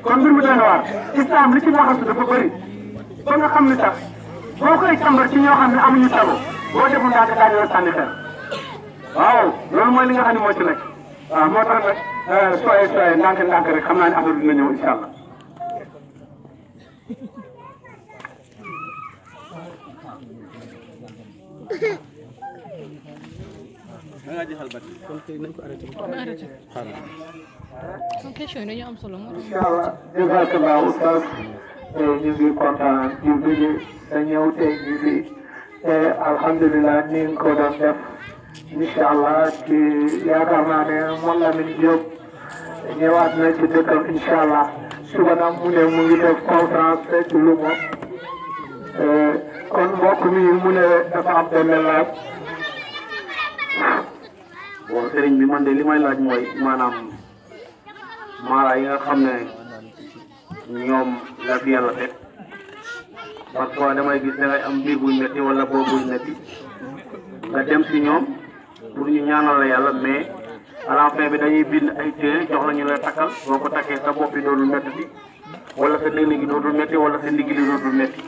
kon mbir mi doy na waar islam li ci laxasu dafa bëri ba nga xam ne sax boo koy càmbar ci ñoo xam ne amuñu sago boo defoon daal di daañu la sànni xeer waaw loolu mooy li nga xam ne moo ci nekk waaw moo tax nag sooyee ndànk rek xam naa ne affaire dina ñëw incha allah. question yi dañoo am solo moo tax. incha allah jazakallah oustaz ñu ngi kontaan di bëgg sa ñëw tey jii bi alhamdulilah ni nga ko doon def incha allah ci yaakaar naa ne moom Lamine Diop ñëwaat na ci dëkkam incha allah suba nag mu ne mu ngi def conférence ci Lumo kon mbokk mi mu ne dafa am benn laaj. bon sëriñ bi man de li may laaj mooy maanaam maara yi nga xam ne ñoom la fi yàlla teg parfois damay gis da ngay am biir buy métti wala boobu buy métti nga dem si ñoom pour ñu ñaanal la yàlla mais à la fin bi dañuy bind ay téere jox la ñu lay takkal boo ko takkee sa bopp bi dootul métti wala sa dënn gi dootul métti wala sa ndigg li dootul métti